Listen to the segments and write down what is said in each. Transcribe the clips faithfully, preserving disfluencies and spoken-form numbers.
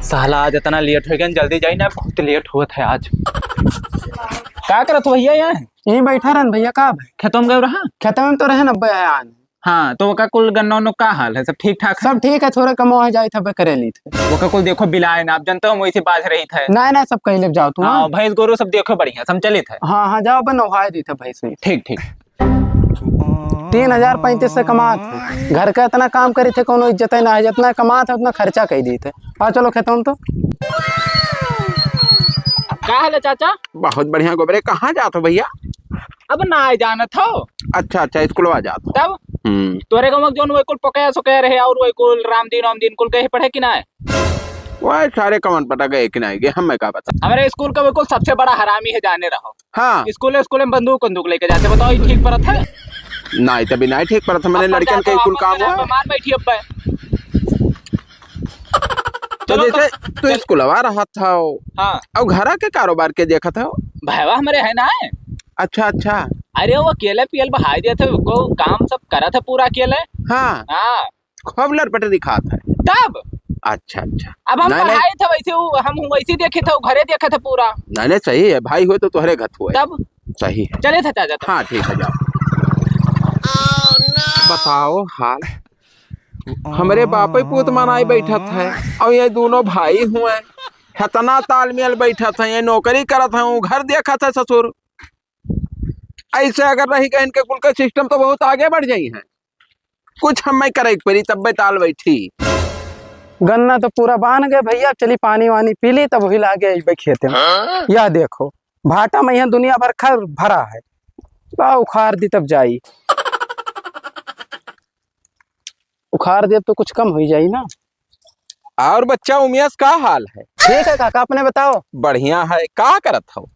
साला आज इतना लेट होइ गया, जल्दी जाई ना, बहुत लेट हुआ था आज। का करत हो भैया यहाँ? यहीं बैठा रहन भैया, का भाई? खेतों में गए रहा? खेतों में तो रहन अब यहाँ। हाँ, तो ओका कुल गन्ना उन्ना का हाल है? सब ठीक ठाक है? सब ठीक है, थोड़ा कमवा है जाई था, बे करे ली थे। ओका कुल देखो बिलाए ना, आप जानते हो वैसे बाज रही थे। ना, ना, सब कहीं ले जाओ तू, हाँ, हाँ। भैंस गोरू सब देखो बढ़िया, सब चलित है। हाँ, हाँ, जाओ बे नहाए दी थे भैंस में। ठीक, ठीक। तीन हजार पैंतीस से कमात है, घर का इतना काम करी थे, कोनो इज्जत है ना है, जितना कमात है उतना खर्चा कर दी थे। आ चलो खेतों में तो। का हाल है चाचा? बहुत बढ़िया गोबरे, कहाँ जात हो भैया? अब ना आए जानत हो। अच्छा, अच्छा, स्कूलवा जात हो। तब? हम्म। तोरे गाँव में जौन वही कुल पकया सुकया रहे और वही कुल रामदीन वामदीन कुल गए पढ़े कि ना? वह सारे कमन पटा गए कि नहीं गए, हमें का पता। हमारे स्कूल का वही कुल सबसे बड़ा हरामी है, जाने रहो। हाँ। स्कूल, स्कूल में बंदूक बंदूक लेके जाते, बताओ, ये ठीक परत है? नहीं, तभी नहीं ठीक परत है, मैंने अब लड़कन जाते के हो, कुल आपस काम में हुआ। मार बैठी अब। तो चलो जैसे तो, तू चल। स्कूलवा रहत हो, हाँ। और घरा के कारोबार के देखत हो? भाईवा हमारे है ना है। अच्छा, अच्छा। अरे वो अकेले पियल बहाई देत है, को काम सब करत है पूरा अकेले। हाँ। हाँ। खूब लटपट दिखात है। तब? अच्छा, अच्छा। अब हम नहीं, नहीं। पढ़ाई थे वैसे, वो हम हूँ वैसे देखे थे, वो घरे देखे थे पूरा। नहीं, नहीं, सही है, भाई हो तो तोहरे घर हुए। तब? सही है। चले थे चाचा, तब। हाँ, ठीक है, जाओ। बताओ हाल। हमरे बापे पूत मनाई बैठत है और ये दोनों भाई हुए, इतना तालमेल बैठत है, ये नौकरी करत है, वो घर देखत है ससुर। ऐसे अगर रही गए इनके कुल के सिस्टम तो बहुत आगे बढ़ जाई है। कुछ हमें करे के पड़ी तब ताल बैठी। गन्ना तो पूरा बान गए भैया, चली पानी वानी पी ली तब वही लागे अइबे खेते में। हाँ? यह देखो भाटा में यहाँ दुनिया भर खर भरा है, ला उखाड़ दी तब जाई। उखाड़ देब तो कुछ कम होइ जाई ना। और बच्चा उमियास का हाल है? ठीक है काका, अपने बताओ। बढ़िया है, का करत हो?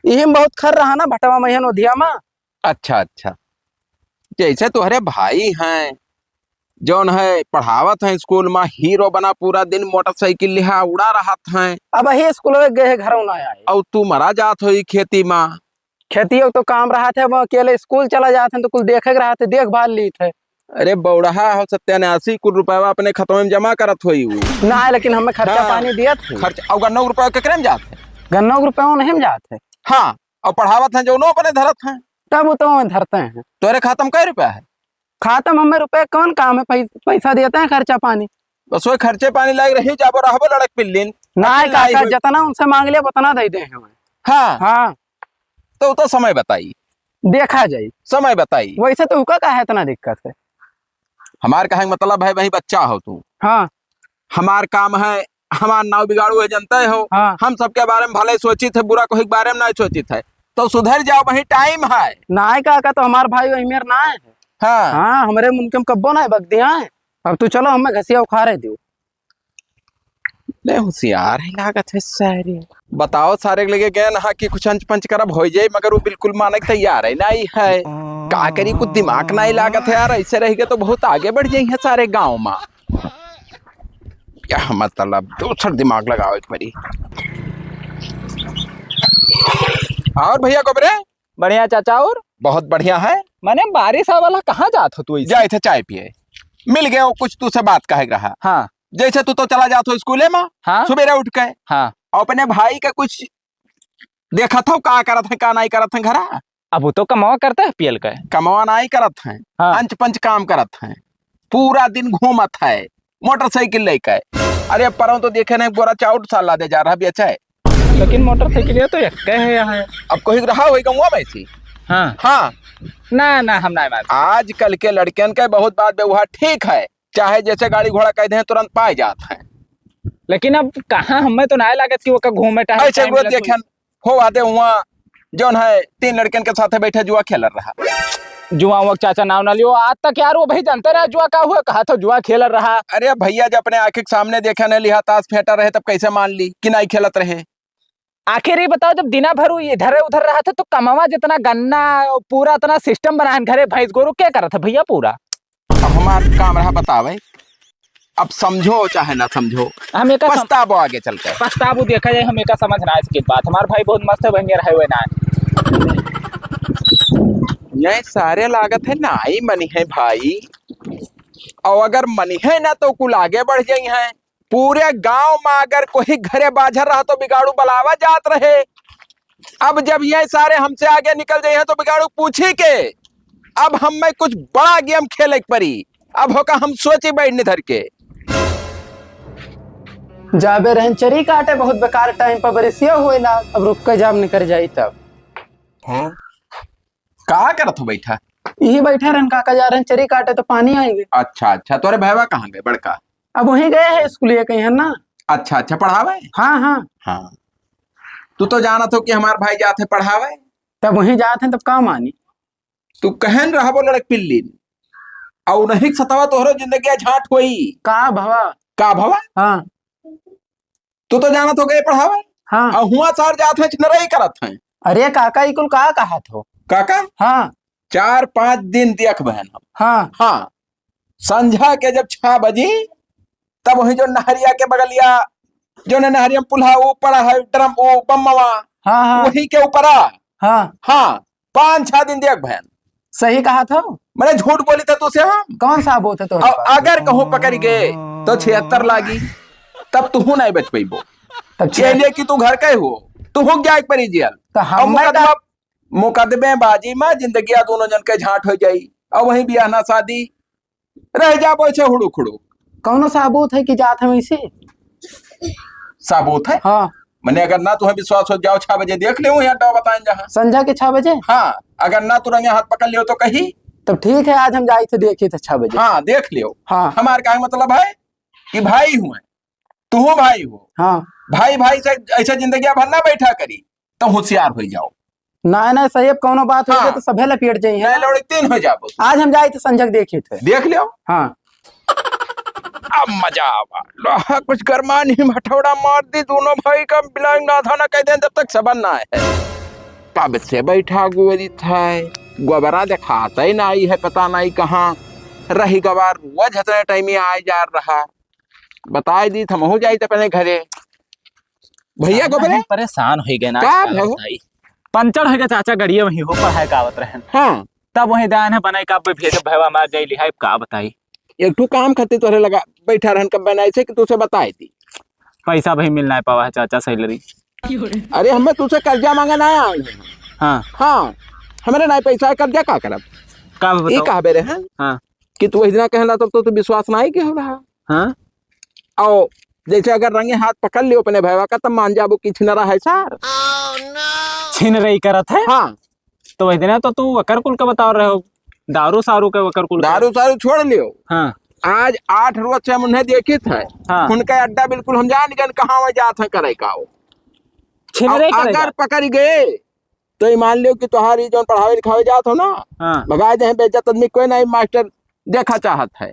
यही में बहुत खर रहा ना भटवा में, नोधिया में। अच्छा, अच्छा। जैसे तोहरे भाई हैं, जौन है पढ़ावत हैं स्कूल में, हीरो बना पूरा दिन मोटरसाइकिल लिहा उड़ा रहत हैं। अब यही स्कूल में गए हैं, घर ना आए। और तू मरा जात हो ई खेती में। खेतियो तो काम रहत है, वो अकेले स्कूल चला जात है तो कुल देखे के रहत है, देखभाल लीत है। अरे बौड़हा हो सत्यानाशी, कुल रुपया अपने खतवे में जमा करत होई उ। ना, लेकिन हमें खर्चा हाँ। पानी दियत है। खर्च, और गन्ना के रुपया केकरे में जात है? गन्ना के रुपया नहीं में जात है। हाँ, और पढ़ावत हैं जौनो अपने धरत हैं। तब वो तो धरते हैं। तोरे खाता में कै रुपया है? खाता में हमें रुपया कौन काम है, पै-, पैसा देते हैं खर्चा पानी। बस वही खर्चे पानी लायक रही, जाबो रहबो लड़क पिल्लिन। ना अकेले काका, आई हुई। जितना उनसे मांग लिया उतना दे दे हमें। हाँ। हाँ। तो, तो समय बताई। देखा जाई। समय बताई। वैसे तो उका का है इतना दिक्कत है? हमार कहे के मतलब है, वही बच्चा हो तू। हाँ। हमार काम है, हमार नाव बिगाड़ू है, जनते हो। हाँ। हम सबके बारे में भले सोचित है, बुरा कोई के बारे में नहीं सोचित है। तो सुधर जाओ, वही टाइम है। ना काका, तो हमार भाई वही मेर ना है। हाँ। हाँ, हमरे मुनके में कब्बो ना है बगदिया है। अब तू चलो, हमें घसिया उखाड़े दियो। ले होशियार है लागत है सारे। बताओ सारे के लगे गए ना कि कुछ अंच पंच करब हो जाए, मगर वो बिल्कुल माने के तैयार है नहीं है। का करी, कुछ दिमाग नहीं लागत है यार, ऐसे रह गए तो बहुत आगे बढ़ जाई है सारे गाँव में। क्या मतलब, दूसर दिमाग लगावे के पड़ी। और भैया गोबरे? बढ़िया चाचा, और? बहुत बढ़िया है। मने बारिश आवाला, कहाँ जात हो तू ऐसे? जाए थे चाय पिए, मिल गए हो कुछ, तू से बात कहे के रहा। हाँ। जैसे तू तो चला जात हो स्कूले में, हाँ। सुबेरे उठ के, हाँ। और अपने भाई का कुछ देखत हो, का करत है, का नहीं करत है घरा? अब वो तो कमावा करता है पियल का। कमावा नहीं करत है, हाँ। अंच पंच काम करत है, पूरा दिन घूमत है मोटरसाइकिल लेके। अरे परौं तो देखे नहीं, बोरा चाउर साला दे जा रहा बेचे। लेकिन मोटरसाइकिल ये तो एक है यहाँ। अब कोई रहा होई गौवा में ऐसी? हाँ। हाँ। ना, ना, हम ना मानते। आजकल के लड़कियन के बहुत बात व्यवहार ठीक है, चाहे जैसे गाड़ी घोड़ा कह दें तुरंत पाए जात हैं। लेकिन अब कहाँ, हमें तो ना लागत कि वो का घूमे टहले ऐसे टाइम वो मिलत होई। देखेन, हो आते हुआ जौन है तीन लड़कन के साथे बैठे जुआ खेलत रहा। जुआ उआ के चाचा नाव ना लियो, आज तक यार वो भाई जानते रहा जुआ का हुआ, कहा तो जुआ खेलत रहा। अरे भैया, जब अपने आँखी के सामने देखे न लिहा ताश फेंटा रहे तब कैसे मान ली कि नहीं खेलत रहे? आखिर ये बताओ, जब दिना भर वो इधर उधर रहा था तो कमावा जितना गन्ना पूरा इतना सिस्टम बनाए घरे भैंस गोरू क्या करत है भैया पूरा? अब हमार काम रहा बतावे, अब समझो चाहे ना समझो, हम एका सम-, पछताबो आगे चल के। पछताबो देखा जाए, हम एका समझ ना सके बात। हमार भाई बहुत मस्त है, बहनिया रहे हुए ना। ये सारे लागत है ना ही मनी है भाई, और अगर मनी है ना तो कुल आगे बढ़ जाई हैं। पूरे गांव मा अगर कोई घरे बाझर रहा तो बिगाड़ू बलावा जात रहे। अब जब ये सारे हमसे आगे निकल जाइहैं तो बिगाड़ू पूछी के, अब हमें कुछ बड़ा game खेले के परी। अब होका हम सोची बैठने धर के। जाबे रहन चरी काटे बहुत बेकार time पर बरिसियो होइला, अब रुक के जाब निकर जाई तब। हाँ? का करत हो बैठा? यही बैठा रहन, काका जा रहन चरी काटे तो पानी आएंगे। अच्छा, अच्छा, तोरे भैया कहाँ गए बड़का? अब वहीं गए हैं स्कूलिया कहीं है ना। अच्छा, अच्छा, पढ़ावे? हाँ, हाँ। हाँ। तू तो जानत हो कि हमार भाई जात है पढ़ावे। तब वहीं जात हैं, तब का मानी? तू कहन रहबो लड़क पिल्लिन, अउ नहीं सतावा तोहरो जिंदगी झाट होई। का भवा? का भवा? हाँ। तू तो जानत हो गए पढ़ावे। हाँ। अउ हुआ सार जात है छिनरई करत हैं। अरे काका, ई कुल का कहत हो? काका? हाँ। चार पाँच दिन देख बहन हम। हाँ। हाँ। संझा के जब छह बजी, तब वही जो नहरिया के बगलिया, जो न नहरिया में पुल्हा ऊपर है, ड्रम, वो बम्मवा, हाँ, हाँ। वही के ऊपरा। हाँ। हाँ, पाँच छह दिन देख बहन। सही कहत हो। मैंने झूठ बोली था तुझसे हम। कौन साबूत है तोहरे अब पास? अगर कहूँ पकड़ गए, तो छिहत्तर लागी, तब तू नहीं बच पैबो। तब ये छिहत्तर लिए कि तू घर के हो, तू हो जाए परी जेल। तो अब हम मुकदमा, का मुकदमेबाजी में जिंदगिया दोनों जन के झांट हो जाई, और वहीं बियाह ना शादी, रह जाबो ऐसे हुड़ुक हुड़ुक। कौनो साबूत है कि जात हम ऐसे? साबूत है? हाँ। मने अगर ना तुम्हें विश्वास हो, जाओ छह बजे देख ले, वहीं अड्डा बताएं जहाँ। संझा के छह बजे? हाँ, अगर ना तू रंगे हाथ पकड़ लियो तो कही। तब ठीक है, आज हम जाई थे देखी थे छह बजे। हाँ, देख लियो। हाँ। हमार का मतलब है कि भाई हुए, तू हो भाई हो। हाँ। भाई भाई से ऐसे जिंदगी भर ना बैठा करी, तो होशियार हो जाओ। ना, ना, सही, अब कौनो बात हो हाँ। जाए तो सभे लपेट जाई है नहीं, ना? लौड़ी तीन हो जाबो। आज हम जाई थे संझक देखी थे। देख लियो। हाँ। अब मजा आवा। लोहा कुछ गरमा नहीं, हथौड़ा मार दी दोनों भाई का, बिलांग ना था ना कह दें जब तक सबन ना है। कब से बैठा गोरी था, गोबरा देखाता ही नहीं है, पता नहीं कहाँ रही गवार, रोज हतने टाइम आए जा रहा। बताए दी, हम हो जाई तो अपने घरे। भैया का गोबरे? नहीं, परेशान हो गए ना, का का भव? बताई। पंचर हो गया चाचा, गड़िया वहीं हो पढ़ाई का आवत रहन। हाँ। तब वहीं दान है बनाई का, अब भेज भैया मार जाई लिहाई, का बताई। एक ठो काम खातिर तोहरे लगा बैठा रहन, कब बनाई से कि तुझसे बताई दी। पैसा भाई मिल ना पावा है चाचा, salary। अरे, हमें तुझसे कर्जा मांगे ना आए हैं। हाँ। हाँ, हमारे ना पैसा है, कर्जा का करब? का ई बताओ? कहबे रहे हाँ। कि तू वही दिना कहला, तब तो तू विश्वास ना ही के हो रहा। हाँ। आओ, जैसे अगर रंगे हाथ पकड़ लियो अपने भैया का, तब मान जाबो कि छिनरा है सार। छिनरई करत है? हाँ। तो वही दिन तो तू वकर कुल के बता रहे हो, दारू सारू के वकर कुल के। दारू सारू छोड़ लियो। हाँ। आज आठ रोज से हम उन्हें देखित है। हाँ। उनका अड्डा बिल्कुल हम जान गए कहाँ वह जात है करे का हो। छिनरई अब करेगा। अगर पकड़ गए, तो ये मान लियो कि तोहार ई जौन पढ़ावे लिखावे जात हो ना, हाँ। भगाए दे हैं, बेइज्जत आदमी कोई नहीं मास्टर देखा चाहत है।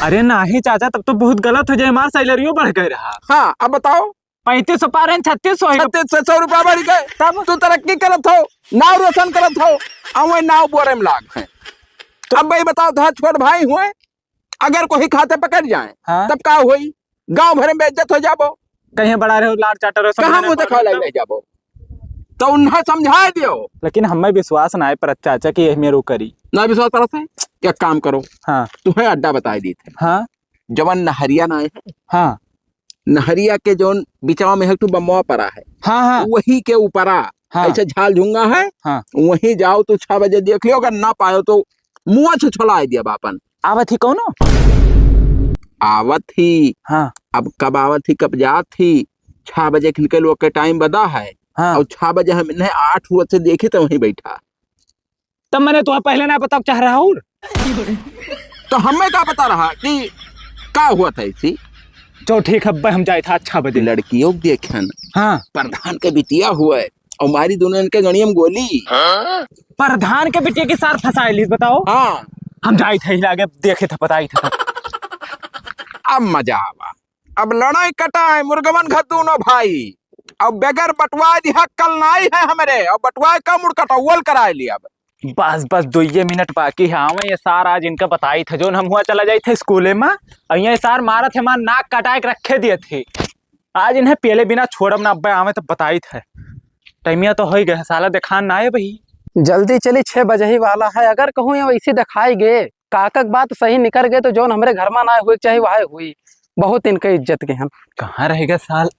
अरे नाही चाचा, तब तो बहुत गलत हो जाए, हमार salary बढ़ गए रहा। हाँ, अब बताओ। पैंतीस सौ पा रहे हैं, छत्तीस सौ है। छत्तीस सौ, सौ रुपया बढ़ गए। तब? तू तरक्की करत हो, नाव रोशन करत हो, अउर वही नाव बोरे में लाग है। तो अब भाई बताओ, तोहार छोट भाई हुए, अगर कोई खाते पकड़ जाए, हाँ। तब का होई? गांव भर में बेइज्जत हो जाबो। कहीं बड़ा रहो, लाड़ चाटर रहो, कहाँ समझ मुंह में देखावे पड़ लग जाबो? तो उन्हें समझा दियो। लेकिन हमें विश्वास ना है पर चाचा कि यही मेरू करी। ना विश्वास करत है? एक काम करो। हाँ। तुम्हें अड्डा बताए दी थे। हाँ। जवन नहरिया ना है? हाँ। नहरिया के जौन बिचवा में एक ठो बमवा पड़ा है। हाँ, हाँ। वही के ऊपरा हाँ। ऐसे झाल झुंगा है। हाँ। वहीं जाओ तो छह बजे देख लियो, अगर ना पायो तो मुंह छुछलाए दिया बापन। आवत ही कौनो? आवत ही। हाँ। अब कब आवत ही, कब जात ही? छह बजे के निकल के टाइम बदा है। हाँ। और छह बजे हम इन्हें आठ हुआ से देखी तो वहीं बैठा। तब मैंने तो पहले ना बताओ चाह रहा हूँ। तो हमें का पता रहा कि का हुआ था इसी? चलो ठीक है, अब हम जाए था छह बजे। लड़कियों के देखन। हाँ। प्रधान के बिटिया हुआ है और मारी दोनों इनके गणियम गोली। प्रधान के बिटिया के साथ फंसाए लीस, बताओ। हाँ। हम जाए थे लागे, देखे थे, बताई थे। अब मजा आवा। अब लड़ाई कटा है मुर्गवन घर दोनों भाई। अब बगैर बटवाए दिहा कल नाई है हमरे, अब बटवाए का मुड़ कटौवल कराए लिया अब। बस, बस, दुइये मिनट बाकी है। आवे ये सार आज इनका बताई थे, जोन हम हुआ चला जाई थे स्कूले में, और ये सार मारत है, हमार नाक कटाए के रखे दिए थे। आज इन्हें पियले बिना छोड़ब ना, अब्बे आवे तो बताई थे। टाइमिया तो हो ही गए, साला देखान ना आए भाई। जल्दी चली, छह बजे ही वाला है। अगर कहूँ ये वैसे दिखाई गए, काका के बात सही निकर गए, तो जोन हमरे घर में ना हुए के चाही, वह हुई। बहुत इनके इज्जत के हम। कहाँ रह गए साल?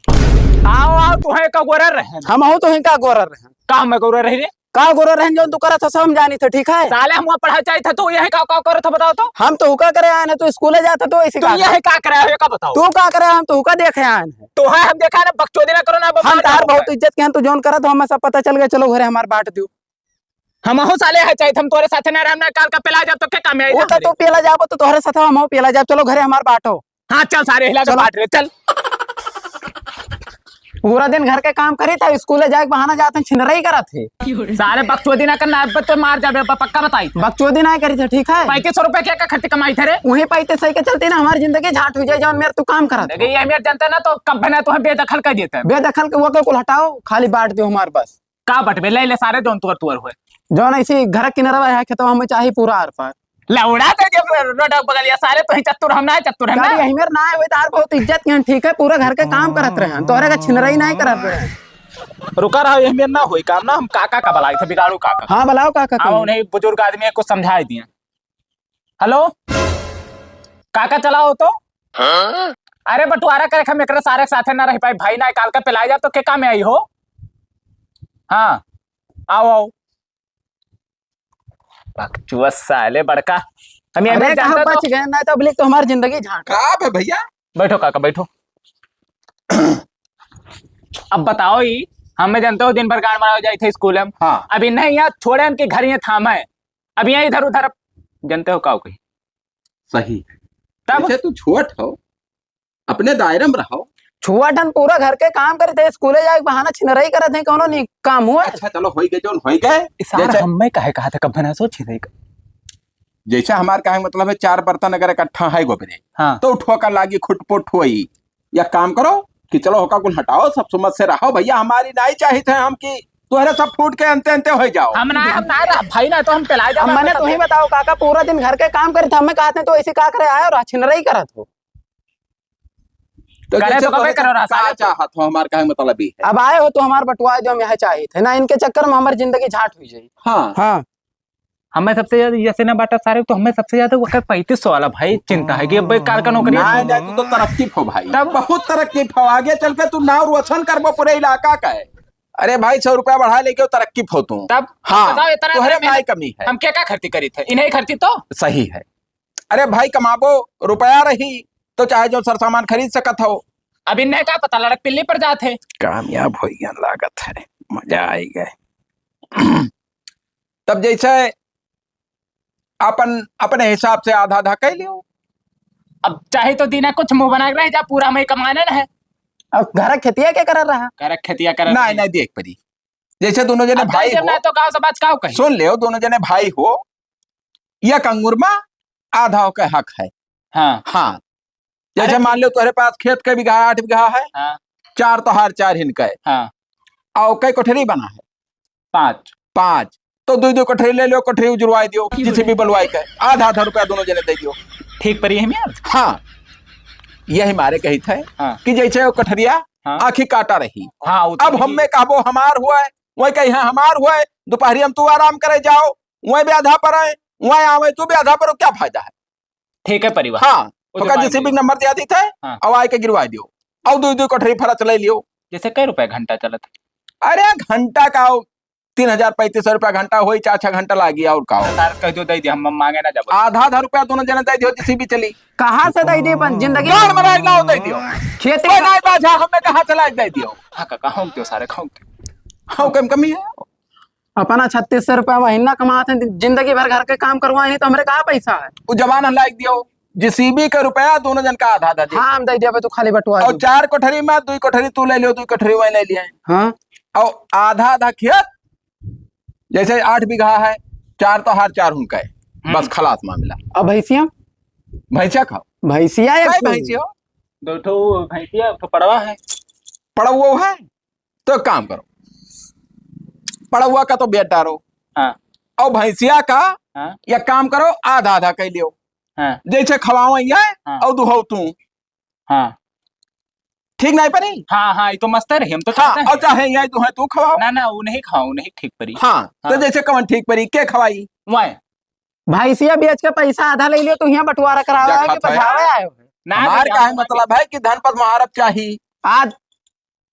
आओ, आओ, तू है का गोरा रहन? हम हो तो हैं का गोरा रहन? का मैं गोरा रही रे? का गोरा रहन जौन तू करत हो सब हम जानी थे, ठीक है? साले हम वहाँ पढ़ा चाहिए था, तू यही का, का करत हो बताओ तो? हम तो हुका करे आए ना, तू स्कूले जात हो, तू ऐसी तू का यही का करे आए हो, का बताओ? तू का करे, हम तो हुका देखे आए हैं। तो है हम देखा ना, बकचोदी ना करो ना, हम बकवास तार ना बहुत करो। इज्जत के हैं, तू जौन करत हो हमें सब पता चल गया, चलो घरे हमार बांट दियो। हमहू साले है चाहिए, हम तोरे साथे ना रहम ना, काल का पेला जाब तो के काम है वो ना का हमरे? तू पेला जाबो तो तोहरे साथे हमहू पेला जाब, चलो घरे हमार बांटो। हाँ, चल सारे हिला के चलो। बांट रे, चल। पूरा दिन घर के काम करी था, स्कूले जाए के बहाना जाते हैं, छिनरई करत है। सारे बकचोदी ना करना, अब तो मार जाबे, प-, पक्का बताई। बकचोदी ना करी थे, ठीक है? पैंतीस सौ रुपए के का खर्च कमाई थे रे? वही पैंतीस सौ के चलते ना हमारी जिंदगी झाट हो जाए, जौन मेरे तू काम करत देखिए, हो। ये मेरे जनता ना तो कब ना तुम्हें बेदखल कर देते हैं। बेदखल के वो के कुल हटाओ, खाली बांट दो हमार बस। का बटबे, ले ले सारे जौन तुअर तुअर हुए। जौन ऐसी घर किनारा है खेतवा में चाही पूरा आर पार। लौड़ा दे जब रोड बगलिया सारे तो ही चतुर हम ना है, चतुर हम ना। गाड़ी यही मेर ना है, वही तार बहुत इज्जत के हैं, ठीक है, पूरा घर के काम करत रहे हैं, तोहरे का छिनरई ना करत रहे हैं। रुका रहा, यही मेर ना होई काम ना, हम काका का बुलाई थे, बिगाड़ू काका। हाँ, बुलाओ काका हाँ, को। उन्हें बुजुर्ग आदमी है, कुछ समझाई दिए। हेलो, काका चलाओ तो। हाँ? अरे बंटवारा करे हम एकरे सारे के साथे ना रह पाई, भाई ना काल का पिलाई जा तो के काम में आई हो? हाँ, आओ, आओ। बकचुआ साले बड़का। हम ये अरे, नहीं कहाँ जानता तो बच गए, नहीं तो अबलिक तो हमारी जिंदगी झांक। का बे भैया? बैठो काका, बैठो। अब बताओ ही, हमें जानते हो दिन भर गाड़ मारा जाए थे स्कूल में। हाँ। अभी नहीं यार, छोड़े इनके घर ये थाम है। अब यहाँ इधर उधर अब जानते हो का कही। सही। तब? जैसे तू छोट हो, अपने दायरे में रहो। छोट हन पूरा घर के काम करे थे, स्कूले जाए के बहाना छिनरई करत हैं, कौनो नी काम हुआ? अच्छा, चलो, होई गए, जौन होई गए। इस साल जैसे हम में काहे कहा था, कब ना सोची रही। जैसे हमार कहे मतलब है, चार बर्तन अगर इकट्ठा है गोबरे, हाँ। तो ठोका लागी, खुटपुट होई। या काम करो कि चलो, होका कुल हटाओ, सब समझ से रहो भैया, हमारी नहीं चाहिए थे हम कि तुहरे सब फूट के अंते अंते हो जाओ। हम ना, हम ना रह, भाई ना तो हम पिला जाओ, अब मैंने हम तुम्हें बताओ काका, पूरा दिन घर के काम करे थे, हमें कहते हैं तो ऐसे का करे आए और छिनरई करत हो। तो करे जैसे तो कबे तोहरे करो से रहा, का साले तो। चाहत हो, हमार कहे मतलब ई है। अब आए हो तो हमार बंटवाए दो, हम यहाँ चाहिए थे ना, इनके चक्कर में हमारी जिंदगी झाट हुई जाई। हाँ। हाँ। हमें सबसे ज्यादा जैसे ना बाटा सारे, तो हमें सबसे ज्यादा वो पैंतीस सौ वाला भाई चिंता है कि अब काल का नौकरी। नहीं, नहीं, तू तो तरक्की फो भाई, तब? बहुत तरक्की फो, आगे चल के तू नाव रोशन करबो पूरे इलाका का है। अरे भाई, सौ रुपया बढ़ा लेके तरक्की फो तू। तब हाँ, बताओ, इतना तोहरे मेहनत काहे कमी है? हम क्या क्या खर्ची करी थे, इन्हें खर्ची तो सही है। अरे भाई, कमाबो रुपया रही तो चाहे जो सरसामान खरीद सकत हो। अब इन्हें का पता, लड़क पिल्ली पर जात है। कामयाब होइया लागत है, मजा आई गए। तब जैसे अपन अपने हिसाब से आधा आधा कह लियो। अब चाहे तो दीना कुछ मुंह बना के रह जा, पूरा हमें कमाना ना है। अब घर खेतिया के कर रहा? घर खेतिया कर नहीं, रहा। नहीं, देख परी। जैसे दोनों जने अब भाई जब हो, ना तो गाँव समाज का कही? सुन ले, दोनों जने भाई हो, या कंगुर में आधा के हक है। हाँ। हाँ। जैसे अरे मान लो, तोहरे पास खेत के बीघा, आठ बीघा है, हाँ। चार तोहार, चार हिनके। हाँ। और कई कोठरी बना है? पाँच। पाँच। तो दुई दुई कोठरी ले लो, कोठरी उजरवाई दियो, जेसीबी बलवाई के, आधा आधा रुपया दोनों जने दे दियो। ठीक परी है मियाँ? हाँ, यही मारे कही थे हाँ। कि जैसे वो कोठरिया हाँ। आँखी काटा रही। हाँ, वो तो अब है। हमें कहबो हमार हुआ है, वही कही, "हाँ, हमार हुआ है, दोपहरी हम तू आराम करे जाओ, वही भी आधा पर आए, वही आवे तू भी आधा पर, क्या फायदा है?" ठीक है परिवार। हाँ, वो ओका जमा जेसीबी लियो। नंबर दिया दी थे, हाँ। अब आए के गिरवा दियो, और दो दो कोठरी फरच ले लियो। जैसे कै रुपए घंटा चलत? अरे घंटा का हो, तीन हजार पैंतीस सौ रुपया घंटा होई, चार छह घंटा लागी, और का हो? सरकार कह दियो दे दे, हम मांगे ना जाबो। आधा आधा रुपया दोनों जने दे दियो, जेसीबी चली। कहाँ से दे दे, अपन जिंदगी गाड़ में लाइक ना हो दे दियो। खेती कोई का नहीं बाझा, हमें कहाँ से लाइक दे दियो? हाँ काका, हम क्यों सारे खाऊं? हाँ, कम कमी है। अपना छत्तीस सौ रुपया महीना कमात हैं, जिंदगी भर घर के काम करवाए नहीं, तो हमरे कहाँ पैसा है? वो जवान है, लाइक दियो, जेसीबी का रुपया दोनों जन का आधा आधा दे। हाँ, हम दे दिया, तू खाली बंटवा और दे। चार कोठरी में, दुई कोठरी तू ले लियो, दुई कोठरी वही ले लिया। हाँ। और आधा आधा खेत, जैसे आठ बीघा है, चार तोहार, चार उनका है, हम्म। बस खलास मामला। अब भैंसिया? भैंसिया खाओ। भैंसिया या कई कोई? भैंसी हो? दो ठो भैंसिया, एक ठो पड़वा है। पड़वो है? तो एक काम करो, पड़वा का तो बेच डारो, हाँ। और भैंसिया का हाँ। एक काम करो, आधा आधा कर लियो, हाँ। जैसे खवाओ ये हाँ। और दुहो तू। हाँ। ठीक नहीं परी? हाँ, हाँ, ये तो मस्त है, हम तो हाँ, चाहते हैं। और चाहे ये दुहे तू खवाओ। ना, ना, वो नहीं खाओ, वो नहीं ठीक परी। हाँ, तो हाँ। जैसे कौन ठीक परी, के खवाई? वह। भैंसिया बेच के पैसा आधा ले लियो, तो यहाँ बंटवारा करावे जा आए हो कि खात है। बजावे आए हो? ना हमार भैया, काहे मतलब है कि धन पथ महारथ चाही। आध-,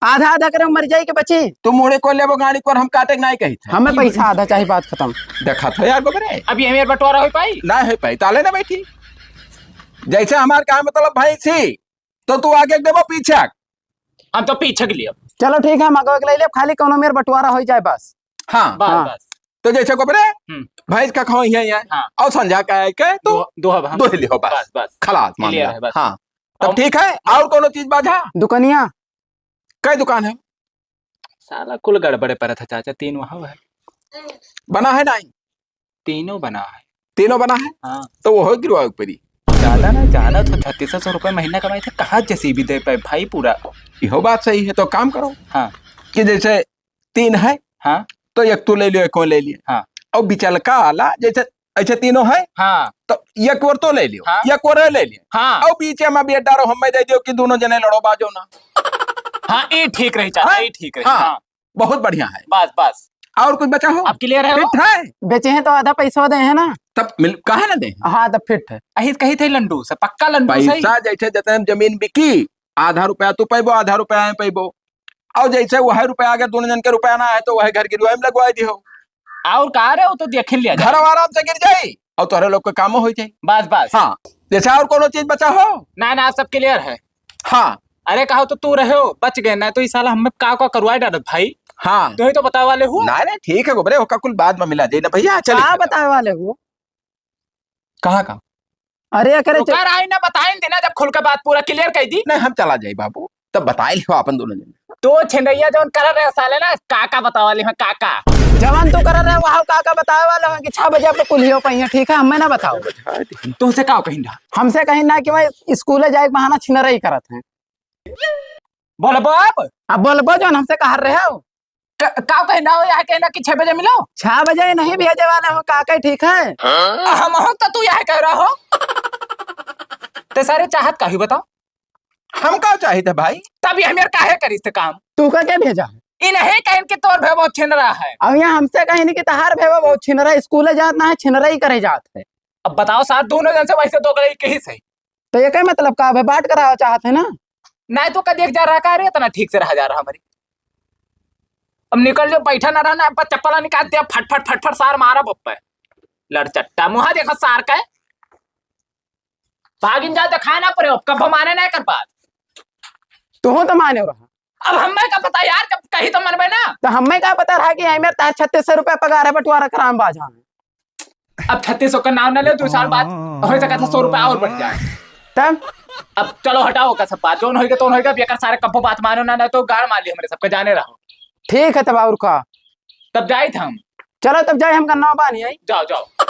आधा आधा करे मर जाई के बची। तू मुड़े को लेबो गाड़ी पर, हम काटे के नाहीं कहित है। हमें पैसा आधा चाही, बात खतम। देखा था यार बबरे। अब ये मेर बंटवारा होइ पाई? ना होइ पाई, ताले ना बैठी। जैसे हमार काहे मतलब भैंसी, तो तू आगे के देबो पीछे के? हम तो पीछे के लिए। चलो ठीक है, हम आगे के ले लेब, खाली कौनो मेर बंटवारा होइ जाए बस। हाँ। बस, हाँ। बस। तो जैसे को बरे, हम्म। भैंस का खाओ यहीं, यहीं। हाँ। और संझा का है के तो दो, दो हब हम। दो ही लिहो बस। बस, बस। खलास clear मामला। है, बस। हाँ। तब हम ठीक है, और कौनो चीज बाझा? दुकनिया। कई दुकान है? साला कुल गड़बड़े परत है चाचा, तीन वहाँ है। बना है नाहीं? तीनों बना है। तीनों बना है? हाँ। तो वो हो गिरवा ऊपरी। ज्यादा ना, ज्यादा तो छत्तीस सौ रुपये महीना कमाई थे, कहाँ जेसीबी दे पाए भाई पूरा। इहो बात सही है, तो काम करो। हाँ। कि जैसे तीन है, हाँ। तो एक तू ले लियो, एक और ले लियो। हाँ। और बिचलका वाला, जैसे ऐसे तीनों है, हाँ। तो एक और तो ले लियो, हाँ। एक और ले लियो। हाँ। और बीचे में बेच डारो, हमें दे दियो कि दोनों जने लड़ो बाजो ना। हाँ, ये ठीक रही चाचा, हाँ? ये ठीक रही, हाँ। हाँ। बहुत बढ़िया है। बस, बस। और कुछ बचा हो? अब clear है वो? Fit है? बेचे हैं तो आधा पैसा दे हैं ना। तब मिल, काहे ना दे? हाँ, तब fit है। अही कही थे लंडू से, पक्का लंडू से ही। पैसा जैसे जतने जमीन बिकी, आधा रुपया तू पैबो, आधा रुपया है पैबो। और जैसे वह रुपया, अगर दोनों जन के रुपया ना आए, तो वह घर गिरवाई में लगवाई दिहो। और का रे, वो तो देख ही लिया जाए। घर आराम से गिर जाई और तोहरे लोग के कामो हो जाई। बस, बस। हाँ, जैसे और कोनो चीज बचा हो? ना, ना, सब clear है। हाँ। अरे, कहो तो तू रहे हो, बच गए, ना तो ई साला हमें का, का करवाए डालत भाई। हाँ। तू ही तो बतावे वाले हो। ना, ना, ठीक है, गोबरे, ओका कुल बाद में मिला जाई ना भैया, चल। का बतावे वाले हो? कहाँ का? अरे, एकरे च- ओकर आई ना, बताइन देना, जब खुल के बात पूरा clear कर दी। नहीं, हम चला जाई बाबू, तब बताए लिहो अपन दोनों जने। तो छिनरैया जौन कर रहे साले ना, का का बतावे वाले हैं, का का? जवन तू कर रहे, वहाँ का का बतावे वाले हैं कि छह बजे अब कुल ही हो पाइए, ठीक है, हमें ना बताओ। तुमसे का कहिन रहा? हमसे कहिन ना कि मैं स्कूले जाए के बहाना छिनरई करत हैं। बोलबो अब? अब बोलबो जौन हमसे कह रहे हो। क-, का कहिन रहा हो, यहाँ कहना कि छह बजे मिलो? छह बजे नहीं भेजे वाले हो, का कहे, ठीक है? हम हो तो तू यहाँ कह रहा हो। ते सारे चाहत का ही बताओ। हम का चाहित है भाई? तब ये हमें काहे करिस ते काम? तू का के भेजा है? ई नहीं कहिन कि तोर भेबो छिनरा है। अब यहाँ हमसे कहिन कि तहार भेबो बहुत छिनरा, स्कूले जात ना है, छिनरा ही करे जात है। अब बताओ सार, दोनों जन से वैसे दो गले के ही सही। तो ये का मतलब का है? बात करावा चाहत है ना? नहीं तो का देख जा रहा का रे, इतना ठीक से रहा जा रहा हमारी। अब निकल जो, बैठा ना रहना, अब चप्पला निकाल दे, फट फट फट फट सार मारा बप्पे। लड़चट्टा मुहा देखा सार का। भागिन जा तो खाना पड़े, अब कब माने नहीं कर बात। तू हो तो माने रहा। अब हमें का पता यार, जब कही तो मनबे ना। तो हमें का पता रहा कि एमे तार छत्तीस सौ रुपया पगार है, बंटवारा कराम बाजा है। अब छत्तीस सौ का नाम ना ले, दो साल बाद हो सकता था सौ रुपया और बढ़ जाए। तब? अब चलो हटाओ का सब बात, जौन होइगा तौन होइगा, अब एकर सारे कब्बो बात मानो ना, ना तो गाड़ मार ली हमरे सबके, जाने रहो। ठीक है तब और का? तब जाइत हम। चलो तब जाए, हम गन्ना बानी आई। जाओ, जाओ।